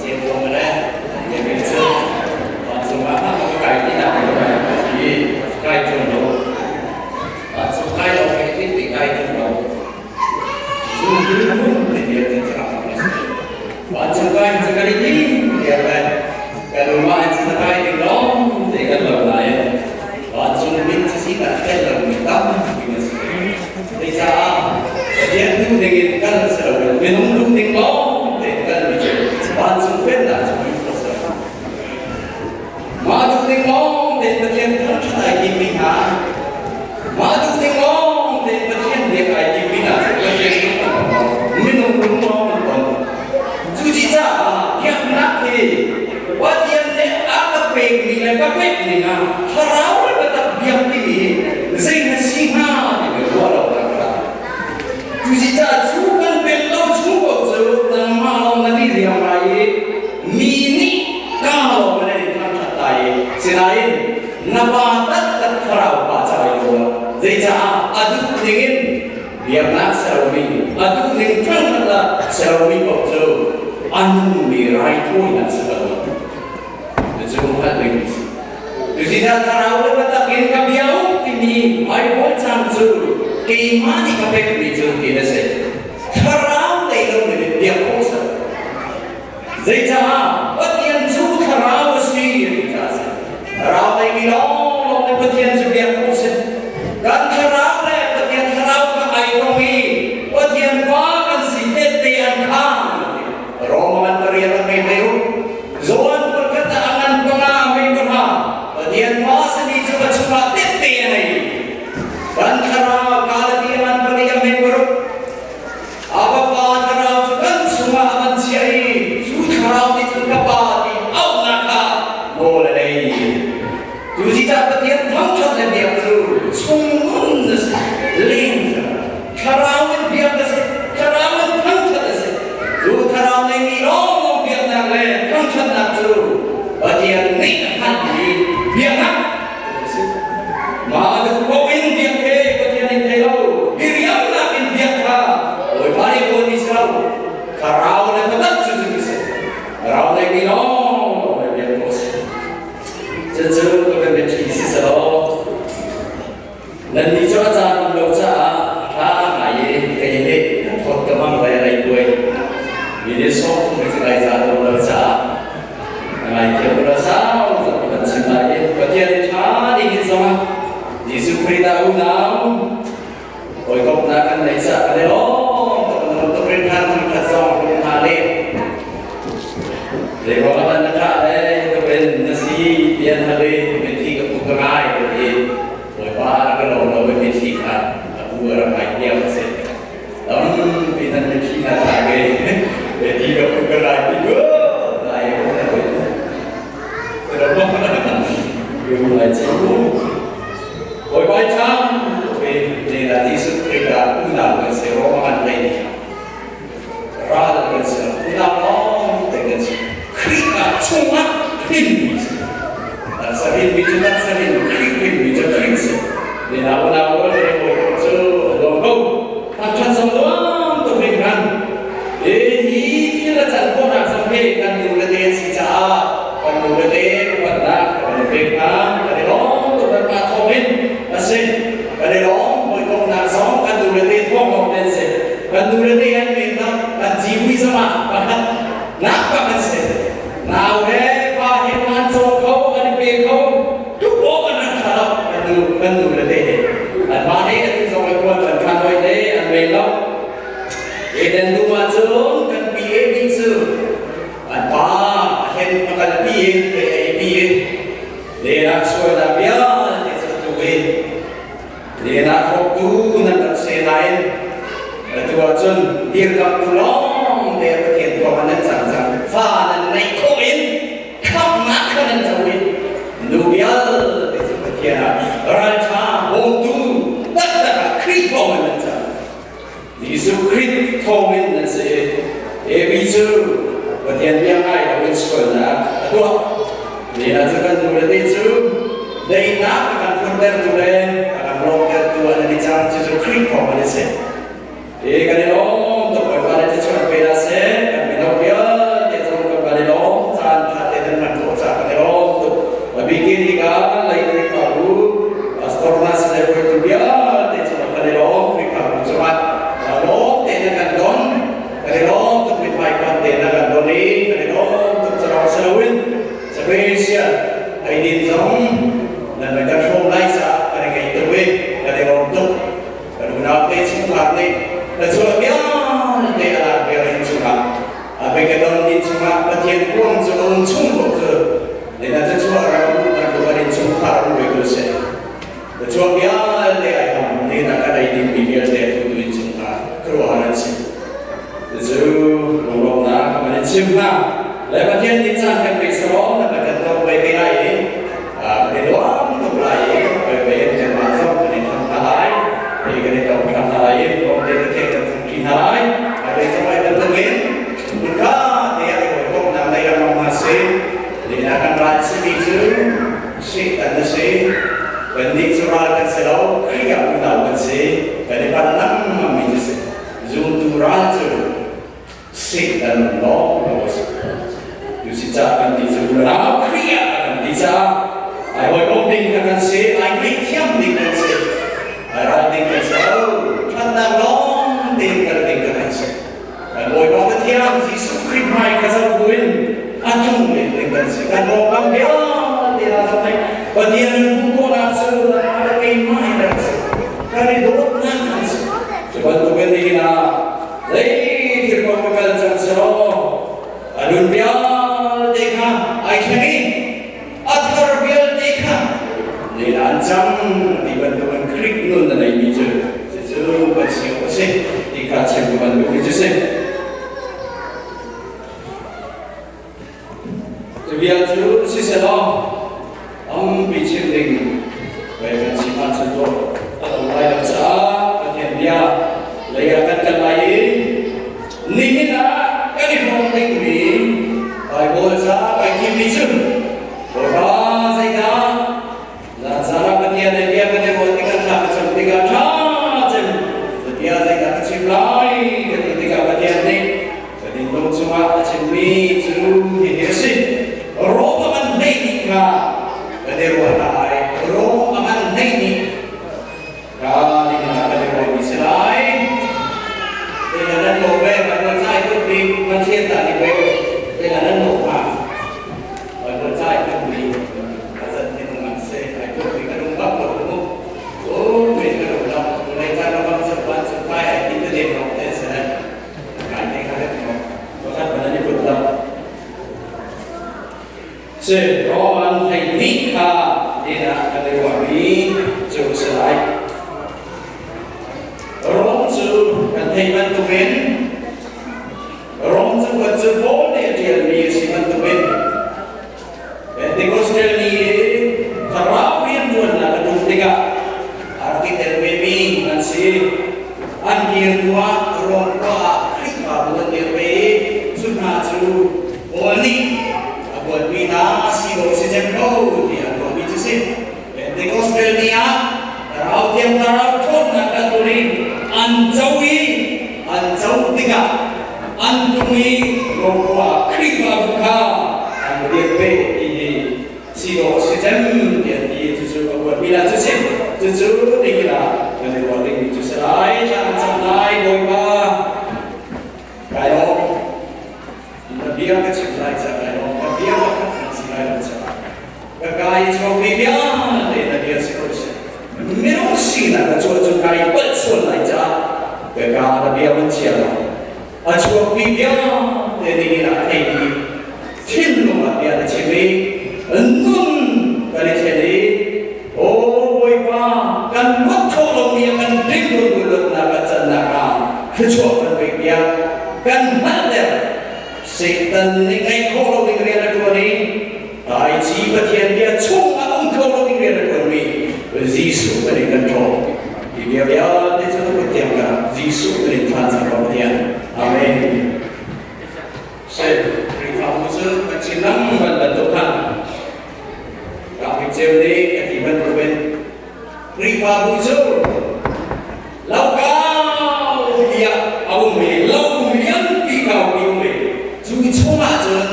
Pathian thawng le biakinn cu vancung ah ka kai ti nak i kai ṭung lo. Vancung kai lo he ti ti kai ṭung lo. Zumtu hmun ti dir ti cu a si. Vancung kai cu kan i tim tiah le kan umah in cu kai ding lawng te kan lo nain vancung min cu si kan tel lo mi tampi na si. Zeicah Pathian duh ding in kal si loin minung duh ding lawng tein kalmi cu vancung pennak cu hmuh khawh si lo. Mah duh ding lawng tein Pathian thangṭhat ai timmi hna, mah duh ding lawng tein Pathian biak ai timmi hna cu Pathian lung an tong lo, minung lung lawng an ton. Cucaah biaknak hi Pathian nih a ka pekmi le ka pek ning ah thlarau le biatak biak timi hi zei na si hnga timi ruah lo kan rak. Cucaah cu kan pek lo chung paoh cu nangmah lawng na nih riam lai i mi nih ka lawng na nih thangṭhat lai i sinain na pa taktak thlarau pa ca ai lo. Zeicah a duh dingin biaknak sermi a duhning thangṭhat ah sermi paoh cu a nungmi raithawinak si lo. Cucu hngalh ding a si. Cuticun thlarau le biatak in ka bia u timi Baibal cang cu keimah nih ka pekmi cu ti na si. Thlarau lei lo nih biak khawh si. Zeicah Pathian cu thlarau a si ti caah a si. Thlarau neimi lawnglawng nih Pathian cu biak khawh si. Kan thlarau le Pathian thlarau kha ai tong i Pathian fa kan si tehte an khang. Rome an rian an ngei hlei u. Johan pakhat ah a ngan panga a ngei pahra. Pathian fa simi cu ka chungah tehte a ngei. Kan thlarau Galatia ngan pali a ngei paruk. A Fapa Thlarau cu kan chungah a van chiah i cu Thlarau nih cun ka Pa ti auhnak kha nawl a nei. Cuticah Pathian thangṭhat le biak cu chungnun a si, leng Thlarau in biak a si, Thlarau in thangṭhat a si. Cu Thlarau neimi lawnglawng biaknak le thangṭhatnak cu Pathian nih a hngalhmi biaknak a si. Mah duh paoh in biak he Pathian in thei lo, diriamnak in biak kha Bawipa nih kawl mi si lo. Thlarau le biatak cu cu si. Thlarau lei mi lawng lawng biak ko si. Cucu ka kan biaṭhi si selaw nannih cu a caan um lo caah hla ngai i kei he kan thawt ka mang lai rei kuai. Mi nih sawm thum i lai caan um lo caah Ngaithiam u law sau zong kan chim lai i Pathian i ṭha ding in zongah Jesuh Khrih dah unau hawikomhnak kan neih caah kan i lawm tuk na tuk rin ṭhan thangṭhat zong kan hna le zeiruang ah na ṭah le tuk in na si tian hal i mithi ka pu ka ngai ka ti Bawipa ka lawm lo i mithi kha a pu a rak ngai piak a si tampi nan mithi hna ṭha ke mithi ka pu ka ngai ti ko ngai ko na Bawipa ṭhang te na Jesuh Khrih ah unau kan si Roma kan lei ni ral kan si unau lawng te kan si Khrih ah chungah hrin mi si taksa hrin mi cu taksa hrin Khrih hrin mi cu Khrih si ni na unau le Bawipa cu lawm ko thangṭhat zong nuam tuk hringhran hi thil a can khawhnak zong hi kan nu le te si caah kan nu le te upatnak kan i pek hna. Kan i lawm tuk kan pa thawng in a si. Kan i lawm hawikomhnak zong kan nu le te thawng lawng te an si. Kan nu le te an men nak kan civui zong ah pakhat nak bak an si. Nau he pa he an cawng kho an i pe kho tuk awk an rak ṭha lo kan nu le te he. Anmah nih an zong le kuan kan khan hoi te an men lo. Eden nu ahcun kan pi Evi cu an pa a hen a kalpi i a eipi i lenah sualnak vialte cu a tu i lenah hrawktu nan rak si nain atu ahcun dirkamhtu lawng te Pathian thawng ah nan cang cang. Fa nan neih khawh in khamhnak kha nan co i nu vialte cu Pathian ah ralṭha bawmtu taktak ah Khrih thawng in nan cang. Jesuh Khrih thawngin nan si. Evi cu Pathian bia ngai loin sualnak a tuah. Nihin cu kan nu le te cu daihnak a kan phurtertu le a kan lawmtertu an i cang. Cucu Khrih thawng an si. E kan i lawm tuk. Bawipa nih thluachuah pe hna seh. Kan mino vialte zong kan i lawm. Armageddon ni chungah Pathian kuang cu a um chung ko cu nina cu chuah ram bantuk an innchungkhar um ve ko seh. Na chuak vialte ai ham nina kan ei dingmi vialte a tu innchungkhar khuaruahhar an si. Cu lunglawmhnak kan in chim hna. Le Pathian nih caan kan pek sawm na kan tuak ve te lai i kan i nuam tuk lai i ve ve in kanmah zong kan in tham hna lai. Hi kan i tong ṭhan hna lai i nuam te Pathian kan thangṭi hna lai. Hmailei zong ai bantukin hmunka te ah i hawikomhnak nei lengmang hna sih. Lina kan ral simi cu Satan a si. Kannih cu ral kan si lo, Khrih ah unau kan si. Kan i pan lengmangmi cu si. Zumtu ral cu Satan lawng a si. Cusi caah kan ti cu unau Khrih ah kan ti caah ai hawikom ding kha kan si, ai ngaihthiam ding kan si, ai ral ding kan si lo, ṭhatnak lawng tein kal ding kha kan si. Kan Bawipa Pathian Jesuh Khrih hmai kha zoh buin a tung ding ding kan si. Kan rawkam vialte hna zong nih Pathian an hmuh khawhnak cu nangmah le keimah hi kan si. Kan i dawtnak kan si. Cu bantukin nihin ah zei thil paoh ka kal cang selaw a nun vialte kha ai thleng i a thar vialte kha len an cang ti bantukin Khrih nun a neimi cu cucu kan si awk a si ti kha chim ka van duhmi cu si. Cu vial cu siselaw tampi chim ding wei kan chim ahcun dawh a lo lai lo caah Pathian bia lei ah kan kal lai i nihin ah kan i hrawm dingmi Baibal caah kai thimmi cu Bawipa zeidah zan zan ah Pathian he bia kan i ruah tikah thla ka cam tikah ṭha cem bia zeidah ka chim lai ka ti tikah Pathian nih Kan innlo cungah a chimmi cu hihi a si. Rom a ngan hleihnih kha kan i ruah hna lai. Rom a ngan hleihnih kha nihin ah kan i ruahmi si lai. Zeidah nan lawh ve? Baibal ca i phutmi Pathian dah nih ve zeidah nan lawh hnga? Baibal ca i phutmi a zat minung an si. Ai phutmi kan um bak lo mu. Oh, men kan um lo. Lei caan ram cun van cun kai ai ti te lem lawng te si. Si Roman 12 kha dina kan i ruahmi cu a si lai. Rom cu kan theih bantukin Rom cakuat cu Paul nih a ṭialmi a si bantukin Pentecostal ni i thlarau rianṭuannak a tum tikah a rak i tel vemi an si. An dir hnuah Rom khua ah Khrihfabu an dir ve i cu hna cu Paul nih a kuatmi hna si dawh si cem ko tiah a ruahmi cu si. Pentecostal ni ah Thlarau Thiang Thlarau ṭhawnnak kan tul i an co i an co tikah an tung i Rom khua ah Khrihfabu kha an dir ve ti hi si dawh si cem ti an ti. Cucu a kuatmi lah cu si. Cucu nihin ah kan i ruah dingmi cu si lai. Thla kan cam lai, Bawipa. Kai lawm. Na bia ka chim lai ca kai lawm. Ka bia pakhat hmanh si lai lo caah. Ka ka i chuakmi vialte na bia si ko seh. Minung sinak a chuah cu kai palh sual lai caah ka ka na bia van chia law a chuakmi vialte nihin ah theimi thinlung ah bia na chim i nun kan i thlen i aw Bawipa kan mat khawh lomi a kan ding luatnak a cannak ah thluachuah kan pek piak kan hngalhter Satan nih ngaih khawh lo ding rian a ṭuan i Taici Pathian bia chung ah um kho lo ding rian a ṭuanmi Jesuh kan in kan ṭhaw. Hi bia vialte cu na kut tiang ka Jesuh kan in thlan cang ko Pathian. Amen. Seh, Khrihfabu cu kan chim lengmang bantuk khan Graphic ceu nih a ti bantukin Khrihfabu cu Lokau tiah a ummi lo lianpi kaupi um i cu chungah cun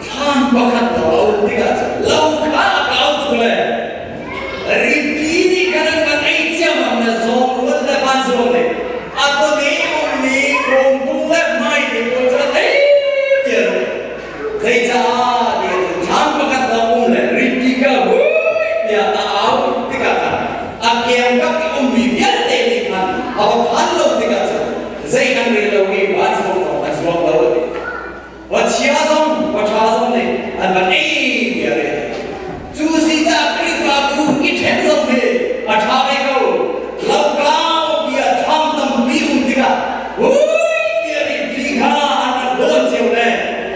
thlam pakhat lo a um tikah cun lo kha a kau tuk le ripi nih khan an kan ei ciammam le zawng rual le vanzawng nih a pawne ummi kawngkung le hmai te pawl cu a thei tiah Zeicah tiah cun thlam pakhat lawng um le ripi kha hui tiah a au tikah khan a kiangkap i ummi vialte nih khan a va phan lo tikah cun zei an rel lo i van zuang zong a zuang lo.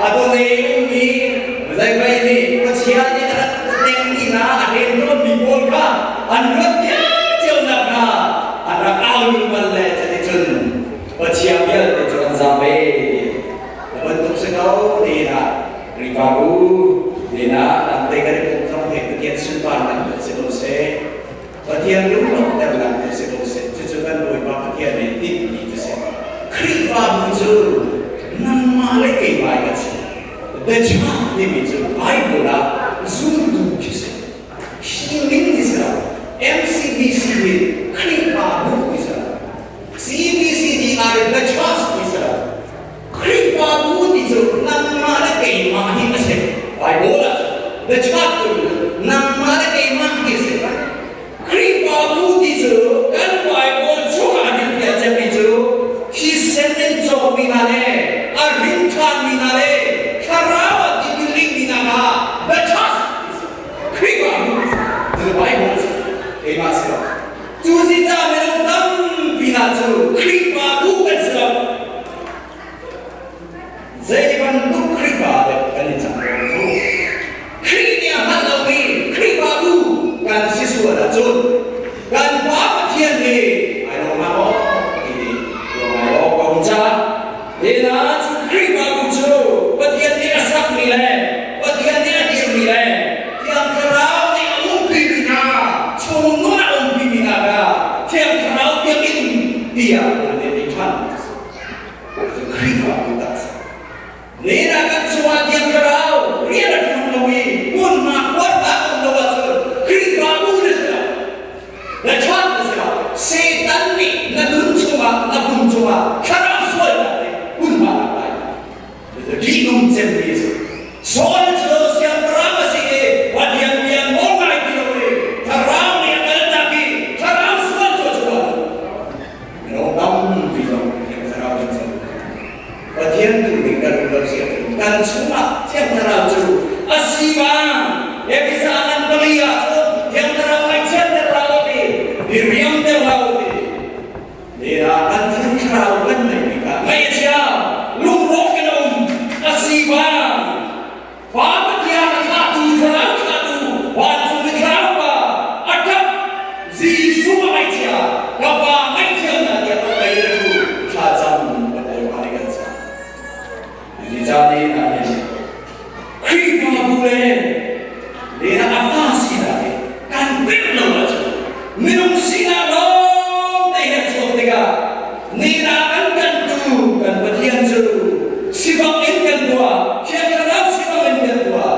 A dawne ummi zeivei nih Pathian nih a rak tengmi hna a rianṭuanmi pawl kha an ruat cio nakhnga an rak au lungmal le cuticun Pathian vialte cu an zam ve. Na bantuk si ko tiin ah Khrihfabu tiin ah lamte kan i pumh zong hi Pathian sunparnak kan si ko seh. Pathian lunglawmhternak cu si ko seh. Cucu kan Bawipa Pathian nih tinhmi cu si. Khrihfabu cu nangmah le keimah in kan si. The Church timi cu Bible ah zumtu khi si. Hi min hi si lo. MCBC hi Khrihfabu ti si lo. CBCDR The Church ti si lo. Khrihfabu ti cu nangmah le keimah hi a si. Bible ah the church cu nangmah le keimah hi a si. Khrihfabu ti cu kan Bible chungah hin bia cemmi cu thisen in cawkmi hna le a rin ṭhanmi hna le thlarau ah tipil ingmi hna kha the church ti si. Khrihfabu cu Bible cu keimah si lo. Cu si ca minung tampi hna cu Khrihfabu kan si lo. Zei bantuk Khrihfa dek kan i cang ko cu. Khrih nih a hngalh lomi Khrihfabu kan si sual ahcun kan Pa Pathian hi ai lawm hnga maw ti nih ruah ngai awk a um caah Hina cu Khrihfabu cu Pathian nih a sakmi le Pathian nih a dirmi le Thiang Thlarau nih a umpimi hna chung nun a umpimi hna kha Thiang Thlarau biakinn tiah an ti ṭhan. Khrihfabu tak si. Nena kan chungah Thiang Thlarau rian a ṭuan lo i hmunhma kuatnak um lo ahcun Khrihfabu na si lo. Na ṭhat na si lo. Satan nih na nun chungah na pum chungah thlarau sualnak nih hmunhma a lai. Ṭihnung cemmi a si. Saul cu siangpahrang a si i Pathian bia nawl ngai ti lo i thlarau nih a kaltak i thlarau sual cu a chuak. Minung tampi zong Thiang Thlarau kan co. Pathian duhning kan um lo si ahcun kan chungah Thiang Thlarau cu a si bang Efesa ngan pali ah cun Thiang Thlarau ngaihchiatter hlah u ti, diriamter hlah u ti. Lehla kan Thiang Thlarau kan ngeihmi kha ngaih a chia, lungrawk in a um, a si bang Pa Pathian a thlahtu Thlarau thlahtu vancung i Thlarau Pa a ṭap Jesuh a ngaihchia ka Pa ngaihthiamnak tiah kan lei le cu thlacam kan Bawipa nih kan cah. Hi caan i ah hin Khrihfabu le lehla a fa sinak hi kan pemh lo ahcun minung sinak lawng te he chuak tikah nina kan kantu kan Pathian cu sifak in kan tuah Thiang Thlarau sifak in kan tuah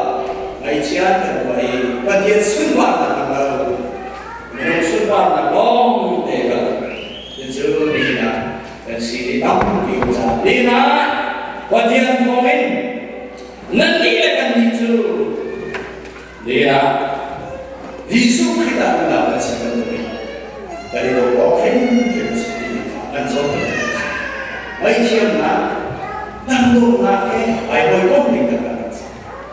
ngaihchia kan tuah i Pathian sunparnak kan lo minung sunparnak lawng te kan cu nihin ah kan si i tampi ca nihin ah Pathian thawngin nannih le kannih cu ni ah Jesuh Khrih ah unau kan si bantukin kan i dawt awk hrimhrim si ti kan cawn Ngaihthiamnak, dangdawtnak he ai hawikom ding kan kan si.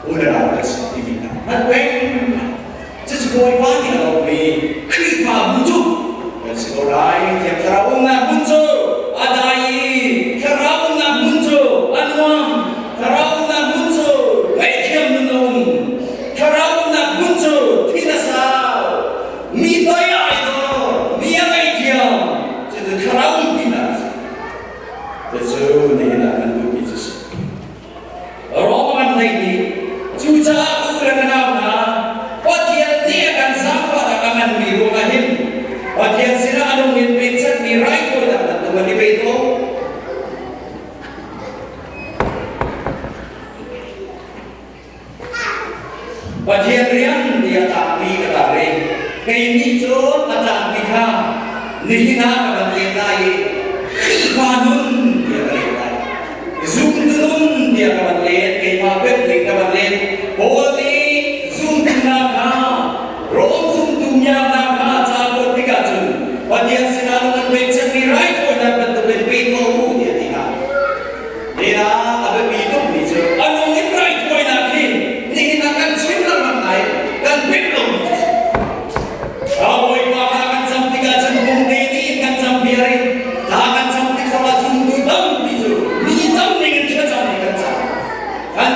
Unau kan si timi hna hngalh peng. Cucu Bawipa nih a lawmmi Khrihfabu cu kan si ko lai. Thiang Thlarau umnak hmun cu a dai i Thlarau umnak hmun cu a nuam. Thlarau umnak hmun cu ngaihthiam nun a um. Thlarau umnak hmun cu thin a sau. Mi toi a ai dor, mi a ngaihthiam. Cucu Thlarau umpinak a si. Cucu nihin ah kan duhmi cu si. Rom an neih dih. Cucaah u le ka nau hna, Pathian nih a kan zaangfahnak a nganmi ruangah hin Pathian sinah a nung in pekchanhmi raithawinak bantuk an i pe ko. Pathian rian ti a tlakmi ka tlak ve. Kei nih cun a tlakmi kha nihin ah ka van len lai i Khrihfa nun tiah ka len lai. Zumtu nun tiah ka van len, keimah pemh ka van len. Paul nih zumtunak kha Rom zumtu miaknak kha ca kuat tikah cun Pathian sinah nung an pekchanmi raithawinak bantukin pe ko u tiah a ti hna. Nihin a biapi tukmi cu a nung in raithawinak hi nihin ah kan chim lengmang lai kan pek lomi cu si. Bawipa kha kan cam tikah cun pumte tiin kan cam viar i thla kan cam tik zongah zumtu tampi cu mi cam ning in thlacam in kan cam. Kan.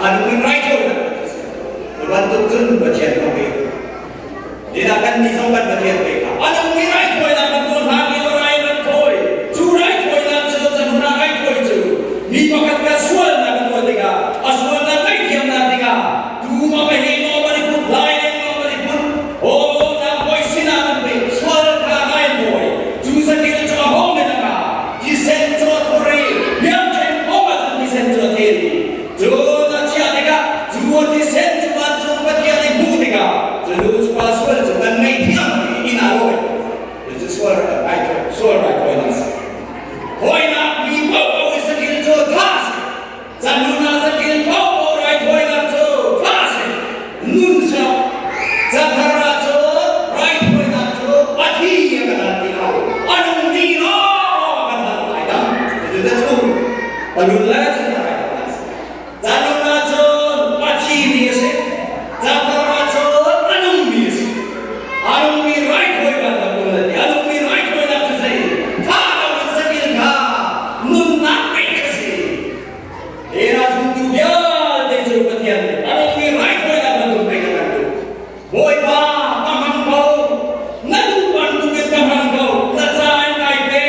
A nung in raithawinak a si. Cu bantuk cun Pathian kong hi Nidah kan nih zong kan Pathian ve kha. A nung mi raithawinak kan tuah hlan lio rai kan thawi. Cu raithawinak cu canhun ah raithawi cu mi pakhat kha sualnak a tuah tikah a sualnak ngaihthiamnak dingah tuu ma pahnih maw kan i put lai leng maw kan i put aw tlangbawi sinah kan pek sual kha ngai mawi cu satil cu a hawng in a ka thisen cu a thur i biakṭheng pawng ah cun thisen cu a thil cun a chiah tikah cu a thisen cu vancung Pathian i hmuh tikah cu nu cu pa sual cu kan ngaihthiam i inn ah lawi cu sual sual raithawinak a si hawinak mi paohpaoh i satil cu thah a si Canun ah satil paohpaoh raithawinak cu thah a si. Nun siang cathar ah cun raithawinak cu a thi a kan hal ti lo. A nung ti lawng a kan hal lai dang. Cucu na chung talun le cun na raithawinak a si. Canun ah cun a thimi a si. Cathar ah cun a nungmi a si. A nungmi raithawi bantuk na ti. A nungmi raithawinak cu zei? Thah loin satil kha nunnak pek a si. Hi na zumtu vialte cu Pathian nih a nungmi raithawinak bantuk pek a kan duh. Bawipa, ka hmang ko. Na duh bantukin ka hmang ko. Na ca in kai pe.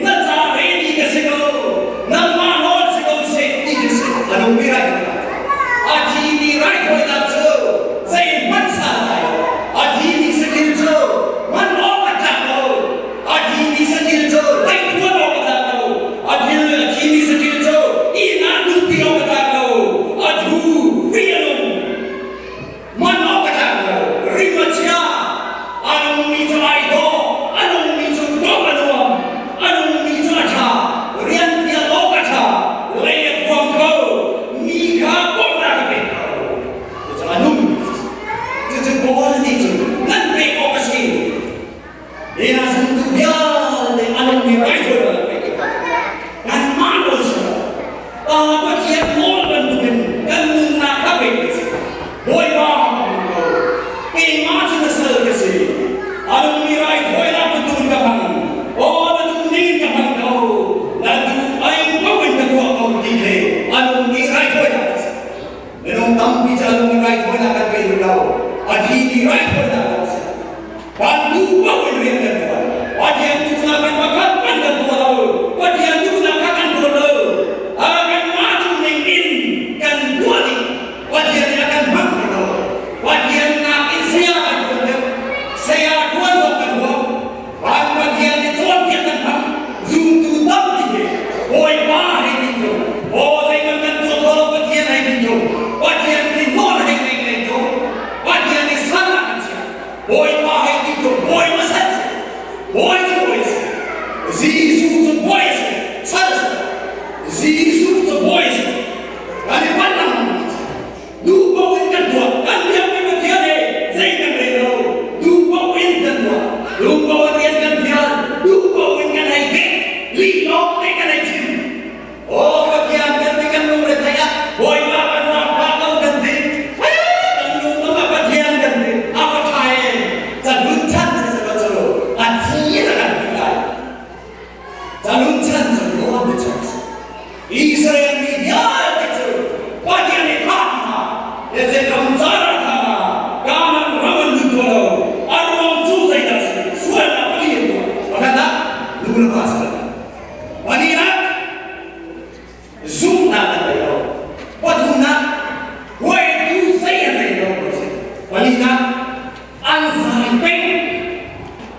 Na ca ready ka si ko. Nangmah nawl si ko seh ti ka si. A nungmi raithawinak. A thimi raithawinak cu zeihmanh santlai lo. A thimi satil cu man awk a tlak lo. A thimi satil cu leithuan awk a tlak lo. A thil a thimi satil cu inn ah luhpi awk a tlak lo. A thu ri a nung. Man awk a tlak lo. Rim a chia. A nungmi cu ai dawh. A nungmi cu dawh a nuam. A nungmi cu a ṭha. Rian fial awk a ṭha. Lei a thuam kho. Mi kha bawmhnak a pek kho. Cucu a nungmi cu Cucu Paul nih cun nan pek awk a si. Hi hna zumtu vialte a nungmi raithawinak an pek Kanmah nawl si lo. Pa Pathian nawl bantukin kan nunnak kha pek a si. Bawipa ka hmu ko. Keimah cu na sal ka si. A nungmi raithawinak bantukin ka hmang. Aw na duh ning in ka hmang ko. Na duh ai paoh in ka tuah ko ti khi a nungmi raithawinak a si. Minung tampi cu a nung in raithawinak kan pe duh lo. A thimi raithawinak kan si. Kan duh paoh in rian kan tuan. Pathian duhnak in pakhat hmanh kan tuah lo. Pathian duhnak kha kan tuan lo. A kanmah duhning in kan tuah dih. Pathian nih a kan hmang kho lo. Pathian nakin saya kan tuan deuh. Saya tuan zong kan huam. Van Pathian nih cawnpiak kan hmang. Zumtu tampi hi Bawipa hei ti cu aw zeihmanh kan tuah kho lo Pathian hei ti cu Pathian nih nawl hei ngei ngei cu Pathian nih sal ah kan chiah. Bawipa hei ti cu bawi masat si. Bawi cu bawi si. Jesuh cu bawi si. Sal si. Jesuh cu bawi si. Kan i pan lang Duh paoh in kan tuah. Kan biakmi Pathian he zei kan rel lo. Duh paoh in kan tuah. Duh paoh in rian kan fial. Duh paoh in kan hei pek. Lih lawng te kan hei chim. Aw Pathian kan ti kan lungre theih ah Bawipa kan zaangfah ko kan ti. Kan lung ah Pathian kan ti. A va ṭha e. Canun chan si selaw cu a thi in a kan ti lai. Canun chan cu nuam chan si. Israel mi vialte cu Pathian nih thah hna Ezekam caan ah thah hna Kanaan ram an lut tuah lo a ruang cu zeidah si sualnak pali an tuah pakhat ah nu le pa sual pahnihnak zumhnak an ngei lo pathumnak hruaitu zei an ngei lo palinak an zai peng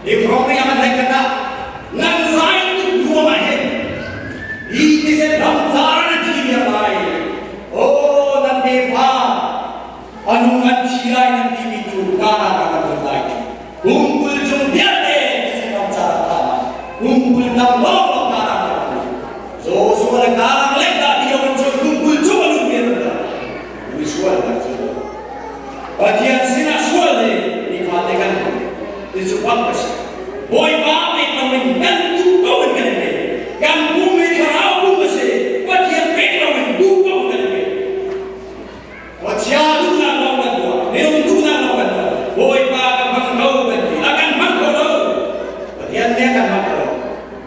Hebron nih an hei khat ah nan zai tuk ruang ah hin hi thisen ram car na thi diam lai aw nan tefa anung an thi lai nan timi tu Ghana ram an lut lai Hungkul chung vialte thisen ram car an tha Hungkul tam lawng lawng Ghana ram an lut Joshua le Ghana lek dah ti lo in cun hungkul chung a lut mi an um dah misual nak cu Pathian sinah sual hi nifa te kan ti cu bak a si. Bawipa pek loin kan duh ko in kan i pe. Kan pum hi thlarau pum a si. Pathian pek loin duh ko in kan i pe. Pathian duhnak lawng kan tuah. Minung duhnak lawng kan tuah. Bawipa kan hmang ko kan ti. A kan hmang kho lo. Pathian nih a kan hmang kho lo.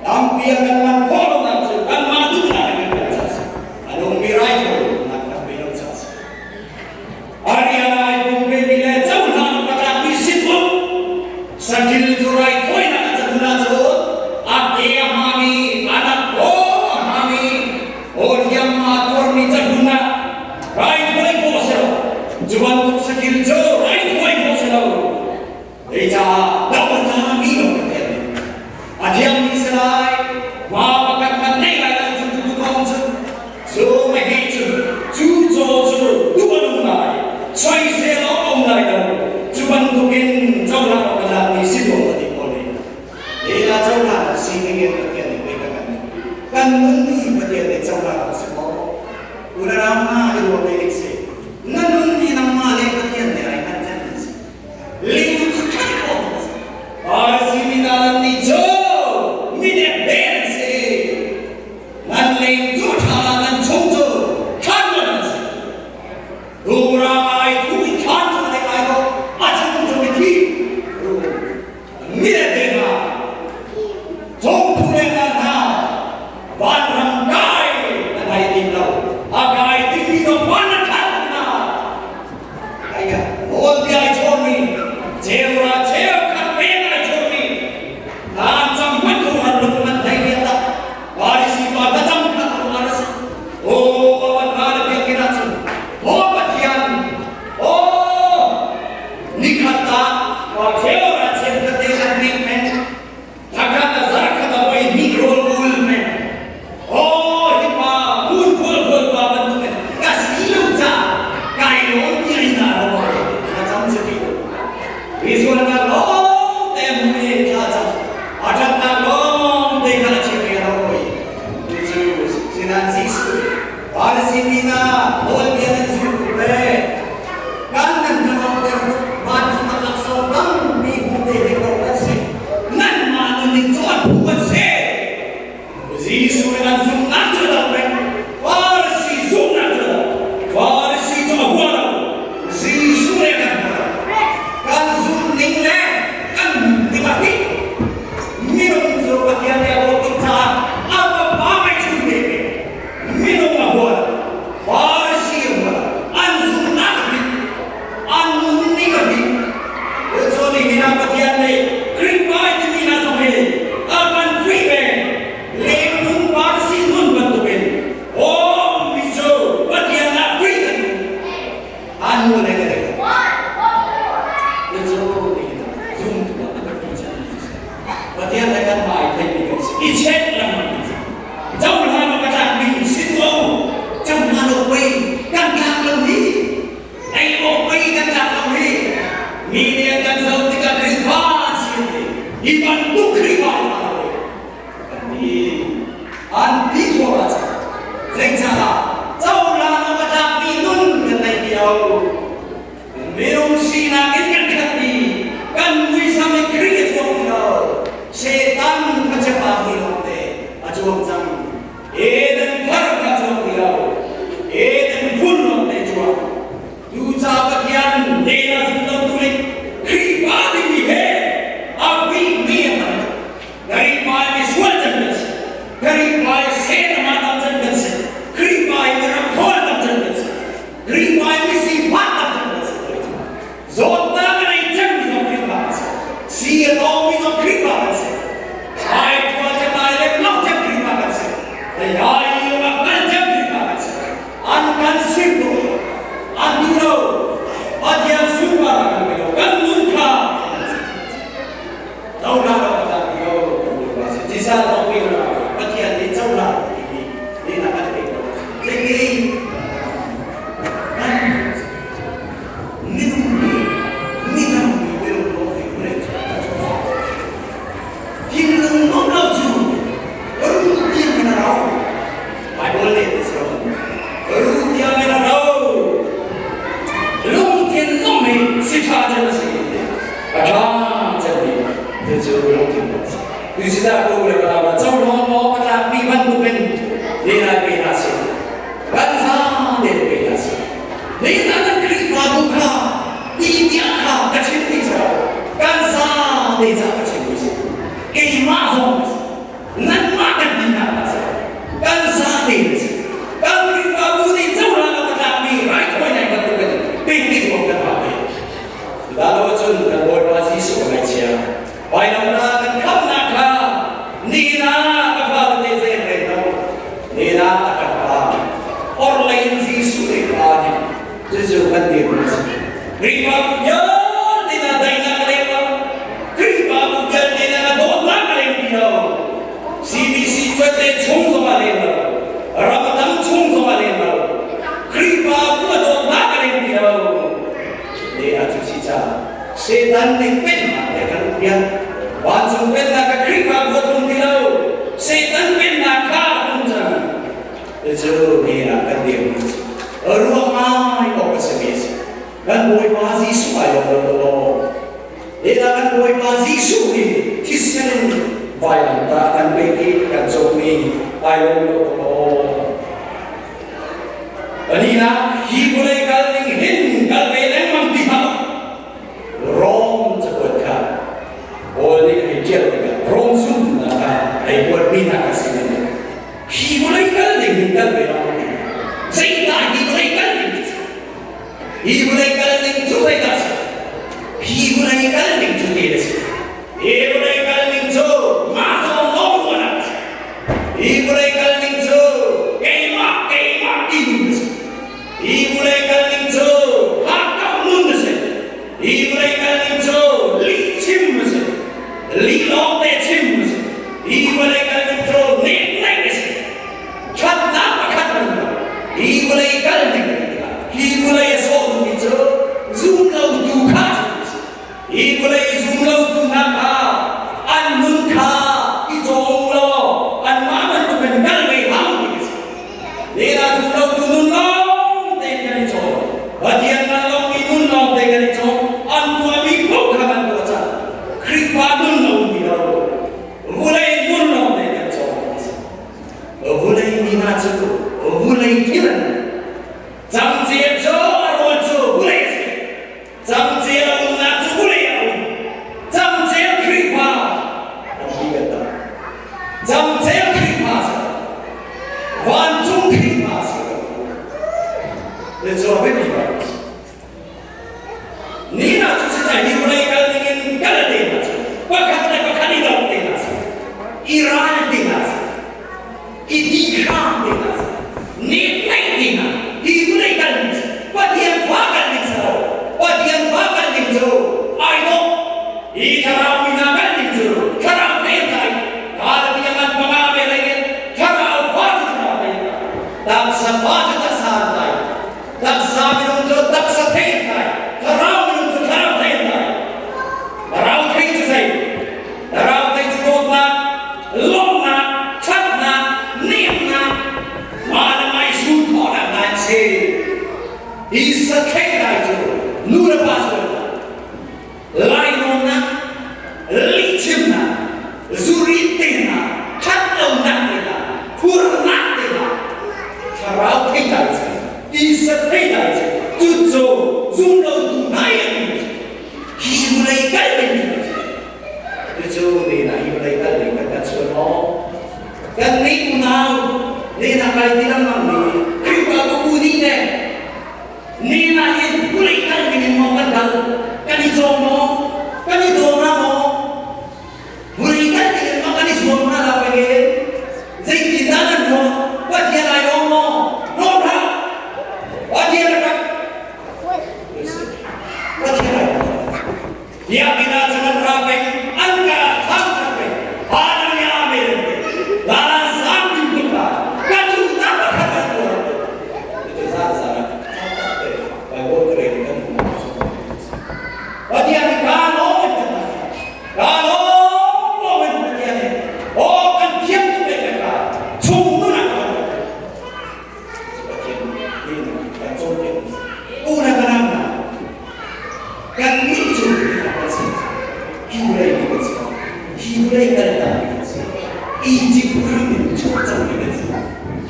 Tampi a kan hman khawh lonak cu kanmah duhnak in kan kan ca si. A nungmi raithawinak kan pe lo ca si. Cu bantuk sakil cu raithuai khawh si lo. Zeicah dohnak mi lo Pathian nih a thiangmi si lai, pa pakhat khat nei lai lo cu tu kong cu cu meheh cu cu caw cu duh a nung lai, soisel awk a um lai lo. Cu bantukin cohlan awk a tlakmi si tuah ka ti pawl nih lehla cohlan awk si dingin Pathian nih pei kan kan kan nun hi Pathian nih cohlan awk si maw? Unarau hna i ruah ve ding si. Na nun hi nangmah le Pathian nih ai hngalh cang si. Leng cu ṭhat khawh a si. Farasi mi hna nan nih cu midek ve an si. Nan leng cu ṭha nan chung cu ṭhat lo an si. Rura ai thu i ṭhan cu le ai lo a chung cu mithi midek ve hna. Thongthu le hna vanram kai nan ai tim lo. A kai dingmi zong van nan ṭhat hna. Nawlbia ai chawnmi, cheuhra cheukhat pek ai chawnmi, thlacam hmanh kho har lo nan hlei rian dah Farisi pa thlacam kha a ar a si. Aw van hna le biakinn ah cun Aw Pathian, aw nikhat ah pa cheuhra cheukhat te kan ning men Thakhat a zarkhat a voi hnih rawl ul men. Aw hi pa hun khual khual pa bantuk in ka si lo ca kai lawm ti ai na lo a cam si ti lo. Misual na lawng te mu e tha cam. A that na lawng te kha a chim ve lo oi. Cu sinan Jesuh Farasi mi na nawlbia nan zul ve. Kan nan hnangam vancung ah laksawng tampi hmu te ding lo kan si. Nanmah nunning cu an phu an si. Jesuh nih an zumhnak cu a dang peng. Farasi zumhnak cu a dang. Farasi cu a hua lo. Jesuh nih a kan hua lo. Kan zumhning le kan nunning a hnih. Minung cu Pathian nih a dawt tuk caah a Fapa ngeihchun te pe. Minung a hua lo. Farasi a hua lo. An zumhnak a hnih. An nunning a hnih. Cun nihin ah Pathian nih Khrihfa ai timi hna zong hi a kan free ve. Lengnung Farasi nun bantukin aw mi cu Pathian ah free kan um. An mu le ka dek. Cucu nihin ah zumtu ah a biapi cemmi cu si. Pathian le kanmah ai theimi kan si. I check lengmang kan si. Cohlan awk a tlakmi si ko. Cohlan awk pei kan tlak lo hi. Ei awk pei kan tlak lo hi. Mi nih an kan zoh tikah Khrihfa an si an ti. Hi bantuk Khrihfa an lo. Kan ti. An ti thluahmah cang. Zeicahdah cohlan awk a tlakmi nun kan nei ti lo. Minung sinak in kan khat i kan muisam in Khrih a chuak ti lo. Satan khuachepa mui lawngte a cuang cang. Eden thar kha cuang ti lo. Eden phun lawngte a cuang. Tuca Pathian lehla zum lo tu nih Khrihfa dingmi he a mi a tam tuk. Khrihfa i misual cem kan si. Khrihfa i sen a tam cem kan si. Khrihfa i miram khawl tam cem kan si. Khrihfa i misifak tam cem kan si. Zawtnak a nei cemmi zong Khrihfa kan si. Si a tawngmi zong Khrihfa kan si. Ai ṭhua cem ai lem lo cem Khrihfa kan si. Ai a hngal cem Khrihfa kan si. An kan sim tuk. An duh lo. Pathian sunparnak an pe lo. Kan nun kha cohlan awk a tlak ti lo Tisa tawk in Pathian nih cohlan timi nih a kan pek lo. Zeitin kan minung nih midang mi minung lawng hi vawlei thinlung nuam lo cu ru tiang in a rau. Bible nih a si ru tiang in a rau. Lungthin lawng hi si ṭha cem a si. A ṭha cemmi cucu lungthin lawng a si. Tucita ko le ka nau cohlan awk a tlakmi bantukin lehla pe hna sih. Kan fa te pe hna sih. Lehla kan Khrihfabu kha ti tiah kha ka chim ti si lo. Kan za te ca ka chim ti si. Keimah zong nanmah kan tinak a si. Kan za te si. Kan Khrihfabu nih cohlan awk a tlakmi raithawinak bantukin pek ti zuam kan hau ve. Cudah cun kan Bawipa Jesuh a ngaihchia. Vailamnak kan khamnak kha nihin ah ka fale zei an rel lo. Nihin ah a Cucu kan dirhmun a si. Khrihfabu vialte hna daihnak a leng lo. Khrihfabu vialte hna dawtnak a leng ti lo. CBC tuante chung zong a leng lo. Ramdang chung zong a leng lo. Khrihfabu a dawtnak a leng ti lo. Le a cu si caah Satan nih pennak te kan piak. Vancung pennak ka Khrihfabu a tlung ti lo. Satan pennak kha a tlung cang. Cucu ni ah kan dirhmun a si. Ruah ngai awk a simi a si. Kan Bawipa Jesuh ai lawm lo maw? Lehla kan Bawipa Jesuh nih thisen in vailamtah kan pek i kan cawkmi ai lawm lo maw? Pahnihnak, hi vawlei kal ning hin kal ve lengmang ti hlah. Rom cakuat kha Paul nih a hei ṭial tikah Rom zumtu hna kha hei kuatmi hna kha si in hi vawlei kal ning hin kal ve lengmang ti. Zeidah hi vawlei kal ning cu? Hi vawlei kal ning cu zeidah a si? Hi vawlei kal ning cu ti a si. Hi vawlei kal ning cu mah zawn lawng ruahnak a si. Hi vawlei kal ning cu keimah keimah ti nun a si. Hi vawlei kal ning cu hakkauh nun a si. Hi vawlei kal ning cu lihchim a si. Lih lawngte chim a si. Hi vawlei kal ning cu neknaih a si. Ṭhatnak pakhat an lo. Hi vawlei kal ning hi vawlei a sawh duhmi cu zum lotu kha a si. Hi vawlei zum lotu hna kha an nun kha i cawm law anmah bantukin kal ve hlah ti a si. Lehla zum lotu nun lawng tein kan i cawn. Pathian ngan lomi nun lawng te kan i cawn. An tuahmi paoh kha kan tuah cang. Khrihfa nun lo ti lo. Vulei nun lawng te kan cawn ti a si. Vulei mi hna cu vulei thil an Cangcel cu a rawl cu vulei a si. Cangcel a umnak cu vulei a um. Cangcel Khrihfa an ti kan tam. Cangcel Khrihfa si. Vancung Khrihfa si. Le cu a biapi bak a si. Ni hna cu si hi vawlei kal dingin kal te hna cu pakhat le pakhat i dong te hna si. I ral te hna si. I dihhram te hna si. Nek naih te hna. Hi vawlei kal ding cu Pathian fa kal ding si lo. Pathian fa kal ding cu ai dawh. Hi thlarau mi hna kal ding cu thlarau thei an thai. Galatiang an panga ve lei in thlarau fa cu thlarau thei an thai. Taksa fa cu taksa an thai. Taksa minung cu taksa thei an thai. Thlarau minung cu thlarau thei an thai. Thlarau thei cu zei? Thlarau thei cu dawtnak, lawmhnak, ṭhatnak, nemnak, mah le mah i sum khawhnak hna an si. Hi sathei dai cu nu le pa cu lainawnnak, lihchimnak, zuri te hna, ṭhatlonak te hna, phurnak te hna, thlarau theitlai cu, tisa theitlai cu, cucu zumlotu hna i an um hi vawlei kal ding cu cucu nena hi vawlei kal ding kan kan sual maw? Kan nih unau nena kai ti lengmang mi Khrihfabu bu nih le Nena hin vawlei kal ding in maw kan kal? Kan i cawm maw? Kan i daw hna maw? Vawlei kal ding in maw kan i zuam hna lo pek Zeitindah nan ruah? Pathian ai lawm maw? Lawm hlah! Pathian a rak Pathian ai lawm. Biakinn ah cun an ra peng, an ka thangṭhat peng. Hallelujah Amen. Lan zapi kun la, ka duhnak pakhat an tuar. Cucu zan zan ah thangṭhat te Bible ka rel kan hmuh Pathian nih kaa lawm in kan Kaa lawm lawm in Pathian nih aw kan thiam tuk le kan ka chung nun ah kan Pathian nih kan cawnpiak una ka nam na kan nih cu kan si hi vawlei mi kan si hi vawlei kan dam mi kan si Egypt ram in chuak cang mi kan si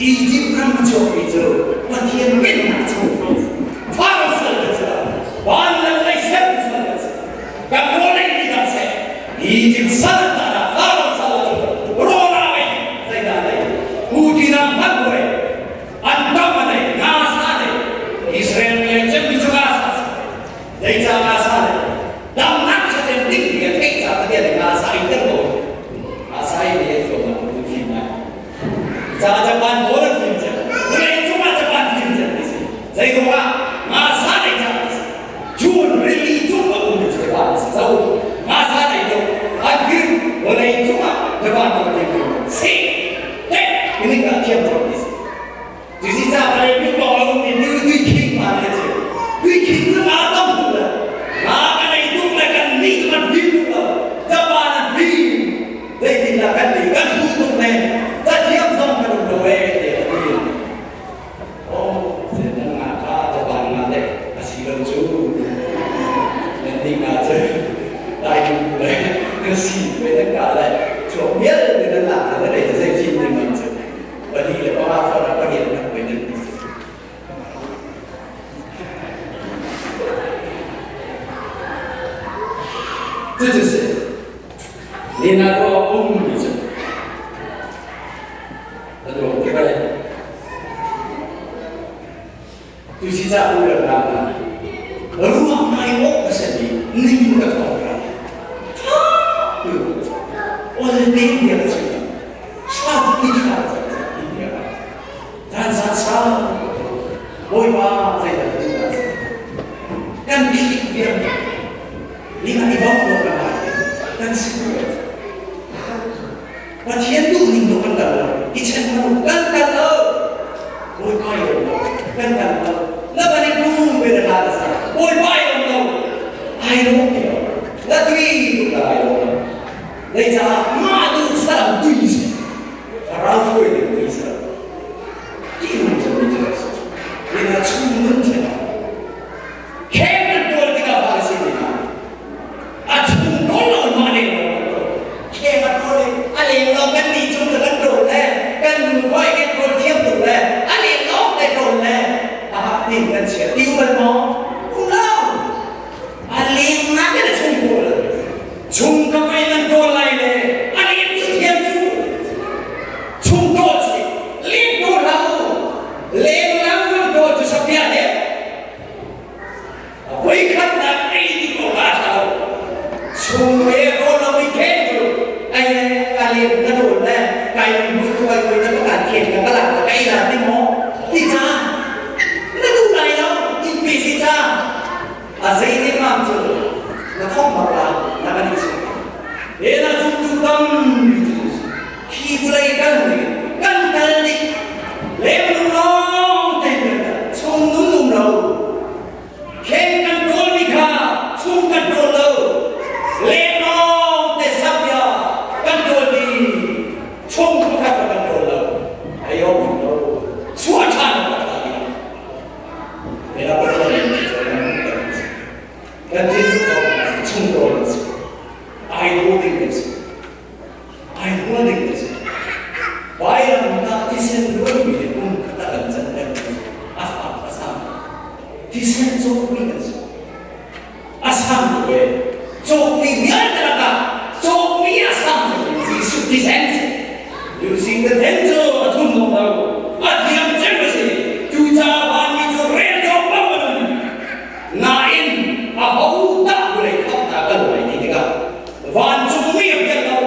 Egypt ram chuak mi cu Pathian pennak chung Pharaoh sal kan si van le vawlei ser sal kan si kan vawlei mi dang seh Egypt sal ta da Pharaoh sal cu rawl a ei zeidah dei Putin ah hman buai an tam a nei nga sa nei Israel mi ai cemmi cu nga sa si zeicah nga sa nei damnak chaten ding mi a theih ca Pathian nih nga sa in ter ko nga sa in ei tuah na Putin ngai ca Japan pawl an fim cem vawlei cungah. Cucu si. Nina ro um mi cu. Na ruang ti bale. Tu si ca u le ram na. Ruang ngai awk a si mi ning ka thawng ra. Tha ol te bia ka chim. Sa ti tha ti bia. Dan sa sa. Bawipa zeidah kan thih viar ni kan i bawmh lo kan lai kan si Pathian duh ning lo kan kal lo i chen lo kan kal lo Bawipa i lo kan kal lo na ban i pum ve na la sa Bawipa i lo ai lo ti lo na tui tuk la ai lo lei caah mah duh salam tui si thlarau hruai ding tui salam ti nung cem mi cu ni na chung nun thlen khem nan tuar tikah fa si ti hna a chung ko lo ma leng lo khem a tuar a leng lo kan ni chung kan ṭawl le kan nu koi kan ṭawl thiam tuk le a leng lo te ṭawl le a hak ning kan chia tiu bal maw um lo a leng na kan chung ko lo chung ka mei nan ṭawl lai le a leng cu thiam cu chung ṭawl si leng ṭawl hlah u leng lam nan ṭawl cu sapia le voikhatnak ei ding awk ah a ṭha lo chung he ṭawl lo mi khen cu ai a leng na ṭawl le kai mui tu kai na ka kan khen ka ka ka ei la ti maw ti ca na duh lai lo in pi si ca a zei ne mam cu na thong bak la na kan i he na zumtu tam khi vulei kan nih kan kal nih leng lawng te chung nun um lo khen kan kawl mi kha chung kan kawl lo leng lawng te sapia kan kawl mi chung kha kan kawl lo ayo lo chuah than kan thinlung chung kawl ai do ding kan si ai hua ding kan si vailamtah thisen luanmi le kum khat ah kan can kan a fak a sang thisen cawkmi kan si a sang tuk e cawkmi vialte lakah cawkmi a sang tuk Jesuh thisen using the then cu a thum lo lo a thiam cem a si cucaah vanmi cu rel cawk lo an nain a ho dah vulei khamhnak kan lai ti tikah vancungmi a fiang lo